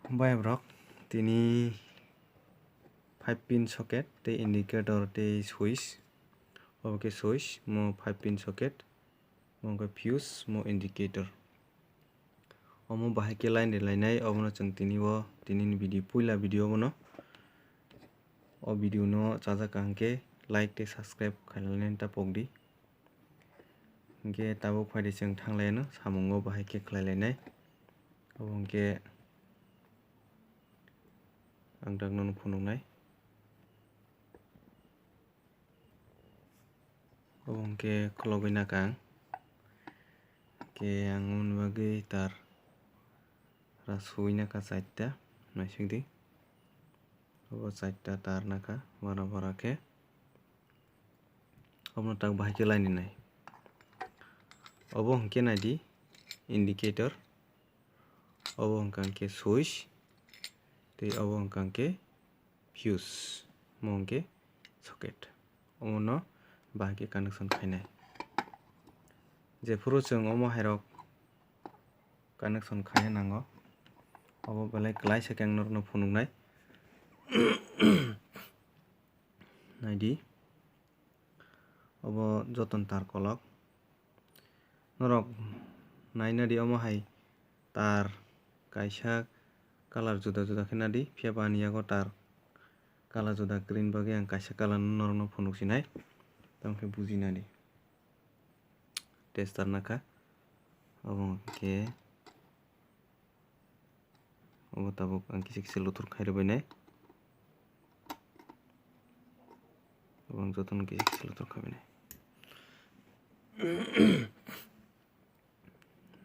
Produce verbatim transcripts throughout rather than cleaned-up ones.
Bai borok tini five pin socket tei indicator tei switch, obo khe switch, mo five pin socket, mo khe fuse, mo indicator. Omo bahai khe line rwlainai, obono chwng tini o, tinini video, puila video bono. O video no chajak kaham khe like tei subscribe khailailainai ta pokdi. Hinkhe tabuk phaidi chwng thanglaino samungo bahai khe khlailainai. Obo hinkhe ang tak nono phunuknai. Obo hinkhe kholobwi naka ang. Hinkhe ang oboni bagwi tar rasui naka chaita, naisingdi. Obo chaita tar naka, bora bora khe. Obono tak bahai khe line nai. Obo hinkhe naidi indicator. Obo hwnkha hinkhe switch. Tei obo hwnkha hinkhe fuse. Omo hinkhe socket. Omono bahai khe connection khainai. Jephuru chwng omo hairok connection khaina nango. Obo belai kwlai se khe ang norokno phunuknai. Naidi. Obo joton tar kolok. Norok naina di omo hai tar kaisa colour juda juda khe nadi. Phiya ba ani yago tar colour juda green bagwi ang kaisa colour no norokno phunuk sinai. Tamo khe buji nadi. Tester nakha. Obo hwnkhe obo tabuk ang kisa kisa luthor khai rwbainai. Obo ang jotono kisa kisa luthor khai bainai.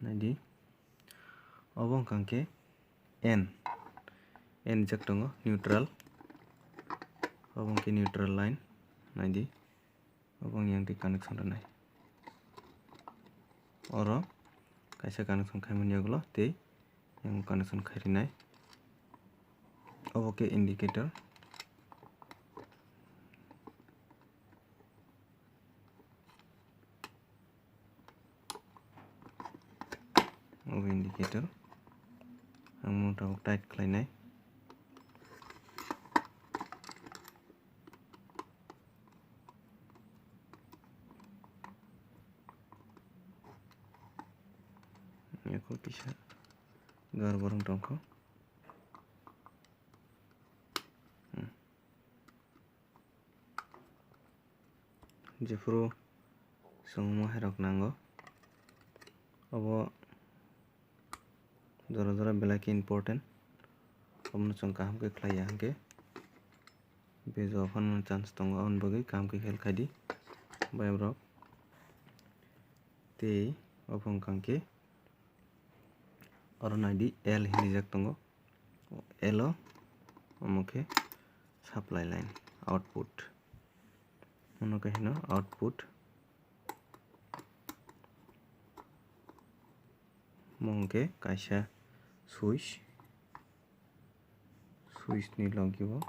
Naidi. Obo hwnkha khe N. N rijak tongo, neutral. Obo hwnkhe neutral line. Naidi. Obo wng yang twi connection rwnai. Oro kaisa connection khaimani yagulo tei yang connection khai rwnai. Obo khe indicator. Obo indicator. Ang mono tabuk tight khlainai. Eko kisa gar borong tongkho. Hmm. Jephuru chwng omo hairok nango, obo jora jora belai khe important. Omono chwng kaham khe khlai ya hwnkhe bejo phano chance tongo, aboni bagwi kaham khe khel khai di bai borok. Tei obo wngkha khe oro naidi L hinwi rijak tongo. L o omo khe supply line, output. Mono khe hino output. Omo hwnkhe kaisa switch, switch ni logi o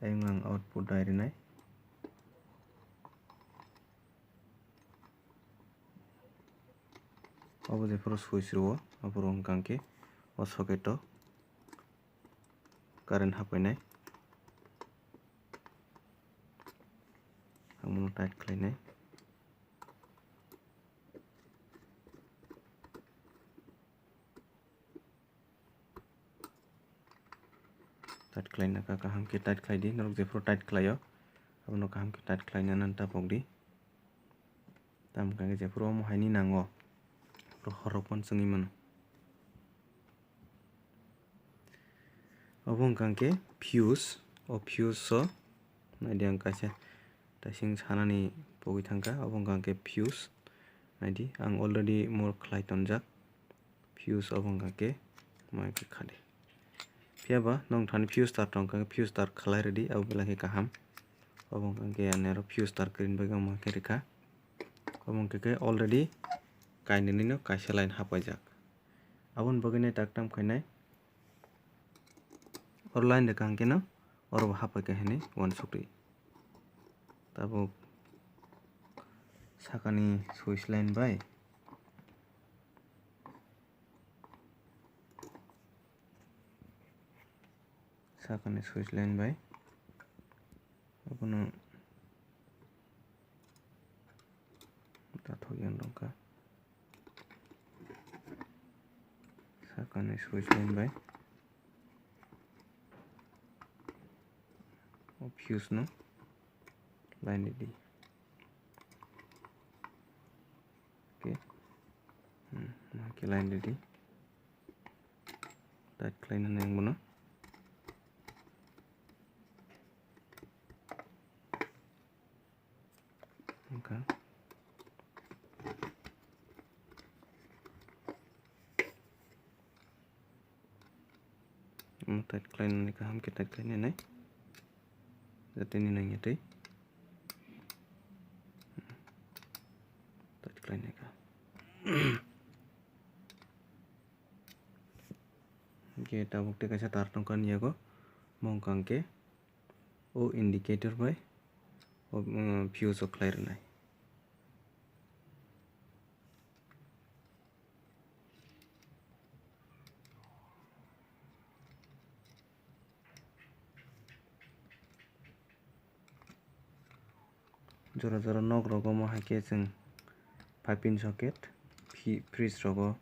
ayung ang output dai rwnai. Obo jephuru switch rwo, aphuru hwnkha khe o socket o current hapainai. Ang bono tight khlainai. Tight khlaina kha, kaham khe tight khlai di, norok jephuru tight khlai o, abono kaham khe tight khlaina nan ta pok di. Tamo khe jephuru omo haini nango, aphuru horrok phano chwngwi mano. Obo wngkha khe fuse, o fuse o naidi ang kaisa taising sanani pogwi thangkha, obo wngkha khe fuse, naidi ang already more khlai tonjak. Fuse obo wngkha khe mai khe khadi. Phiya ba nwng thani fuse tar tong kha, fuse tar khlai rwdi, abo belai khe kaham. Obo wngkha khe ani aro fuse tar kwrwini bagwi omo khe rwkha. Obo wngkha khe already kainwini no kaisa line hapaijak. Aboni bagwi nai tak tam khainai. Oro line rwkha hwnkhe no oro bo hapai kha hinwi uansukdi. Tabuk sakani switch line bai. Sakani switch line bai. Abono tathok yang dongkha. Sakani switch line bai. O fuse no line ridi. Okay. Hmm, ma khe line ridi. Tight khlaina nang bono. Wngkha. Omo tight khlainani kaham khe tight khlainani. Jateni nangya tei. Tight khlainai ka. Hingke tabuk tei kaisa tar tongkha ani yago. Omo wngkha hingke o indicator bai o, um, fuse o khlai rwnai. Jora jora nok rogo omo hai khe chwng five pin socket, fi-, fridge rogo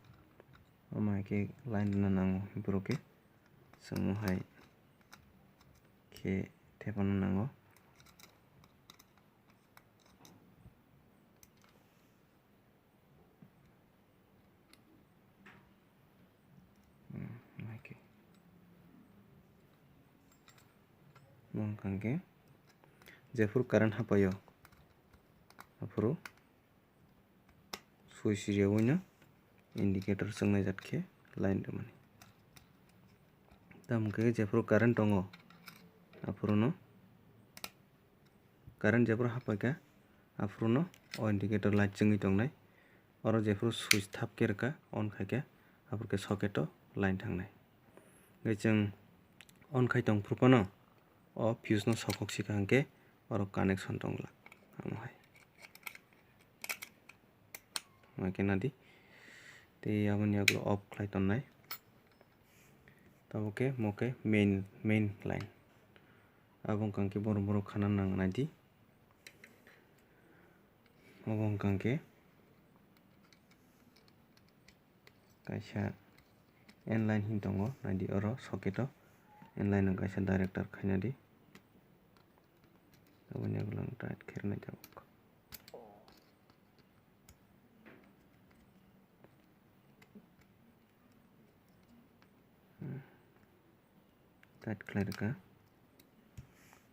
omo hai khe line rwna nango, borok khe chwng omo hai khe thepana nango. Hmm, omo hai khe. Omo wngkha hingke jephuru current hapaio, aphuru switch riyawino indicator chwngnai jat khe line rwmani. Tamo khe jephuru current tongo, aphuruno current jephuru hapaikha, aphuruno o indicator light chwngwi tongnai. Oro jephuru switch thap khe rwkha, on khaikha, aphuru khe socket o line thangnai. Hingke chwng on khai tong phuru phano o fuse no sokhok si kaham khe oro connection tong glak. Omo hai. Omo hai khe nadi. Tei aboni yagulo off khlai tonnai. Tabuk khe omo khe main, main line. Abo wngkha khe borok borok khana nang naidi. Obo wngkha khe kaisa N line hin tongo, naidi oro socket o N line no kaisa director khaina di. Aboni ulo ang tight khe rwnai tabuk. Tight khlai rwkha.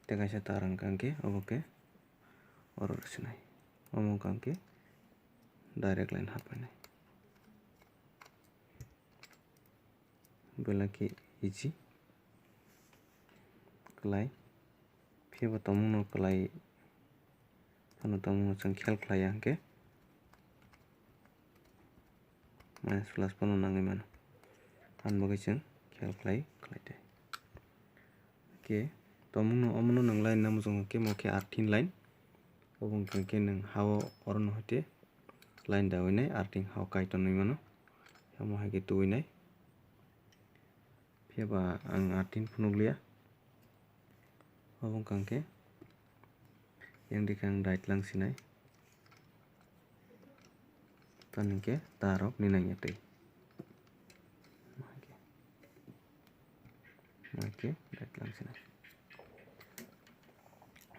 Tei kaisa tar wngkha hwnkhe obo khe oro rwsinai. Omo wngkha hwnkhe direct line haphainai. Belai khe easy. Kwlai. Phiya bo tongmungno kwlai phano tongmungno chwng khel khlai ya hwnkhe minus plus phano nangwi mano. Aboni bagwi chwng khel khlai khlai de. Hwnkhe tongmungno omono nwng line nang muchungo khe omo khe earthing line. Obo wngkha khe nwng ha-o orono hoite line dawinai earthing ha-o kaitor nwi mano. Omo hai khe tuinai. Phiya ba ang earthing phunukliya. Obo wngkha hwnkhe yang dikhe ang diet lang sinai. Tani hwnkhe tarok ninai ya twi. Omo hai khe diet lang sinai.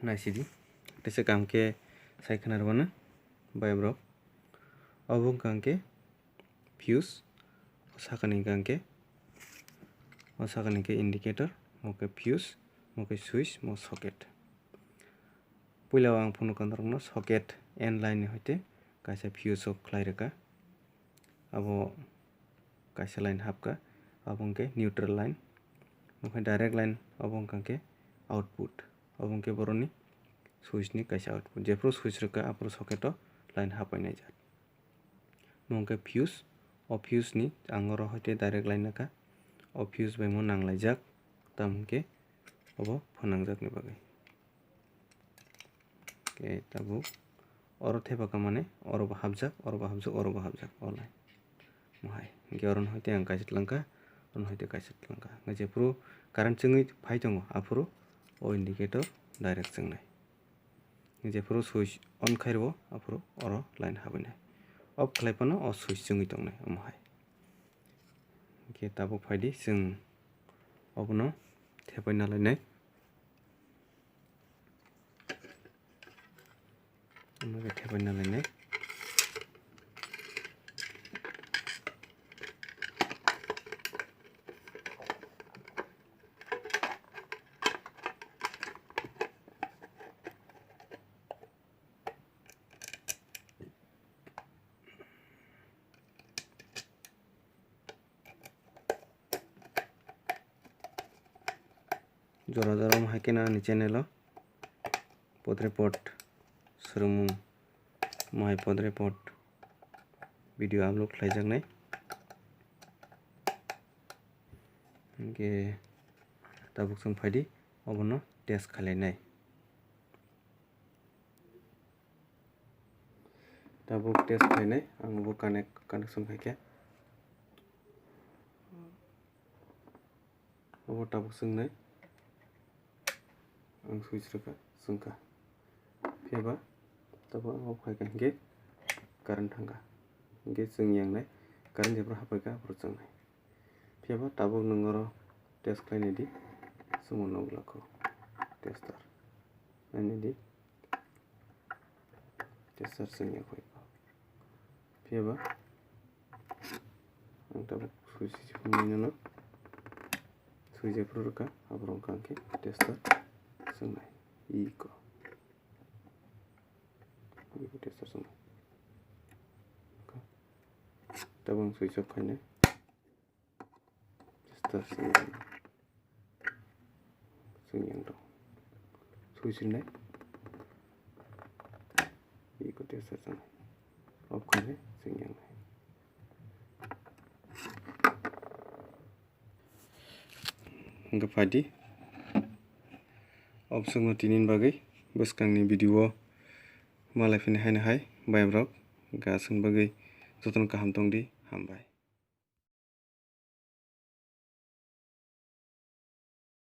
Naisidi. Teisa kaham khe sai khna rwmano bai borok. Obo wngkha hwnkhe fuse, o sakani hwnkha hwnkhe, o sakani hwnkhe indicator, omo khe fuse, omo khe switch, omo socket. Puila o ang phunukha norokno socket N line ni hoite kaisa fuse o khlai rwkha. Abo kaisa line hapkha, abo hwnkhe neutral line. Omo khe direct line, abo wngkha hwnkhe output. Abo hwnkhe boroni switch ni kaisa output. Jephuru switch rwkha, aphuru socket o line hapainai jat. Omo hwnkhe fuse, o fuse ni ang oro hoite direct line nokha. O fuse bai mo nanglaijak, tamo hwnkhe obo phanangjakni bagwi. Khe tabuk oro thepakha mane oro bo hapjak, oro bo hapjak, oro bo hapjak, o line. Mohai. Hwnkhe oro no hoite ang kaisa tlangkha, oro no hoite kaisa tlangkha. Hwnkhe jephuru current chwngwi phai tongo, aphuru o indicator direct chwngnai. Jephuru switch on khairwo, aphuru oro line habinai. Off khlai phano o switch chwngwi tongnai, omo hai. Hwnkhe tabuk phaidi, chwng obono thepai nalainai. Omo khe thepai nalainai. Jora jora omo hai khe no ani channel o pod report swrwngmung, omo hai pod report video upload khlaijaknai. Hwnkhe tabuk chwng phaidi, obono test khlainai. Tabuk test khlainai, ang bo connect, connection khaikhe. Obo tabuk chwngnai. Ang switch rwkha, chwngkha. Phiyaba tabuk ang off khaikha hinkhe current thangkha. Hinkhe chwng yangnai, current jephru haphaikha aphuru chwngnai. Phiyaba tabuk nwng oro test khlainai di, chwngno nukjakgo tester. Nainai di, tester chwng ya khaikha. Phiyaba ang tabuk switch phunuknai no, switch jephru rwkha, aphuru wngkha hinkhe tester chwngnai. Iko. Iko tester chwngnai. Tabuk ang switch off khainai. Tester swing. Swing yang dong. Switch rinai. Iko tester swing. Off khainai, swing yang nai. Hwnkhe phaidi. Option no tinin bagwi bwskangni video o malai phini haino hai, bai borok gasung bagwi jotono kaham tongdi, hambai.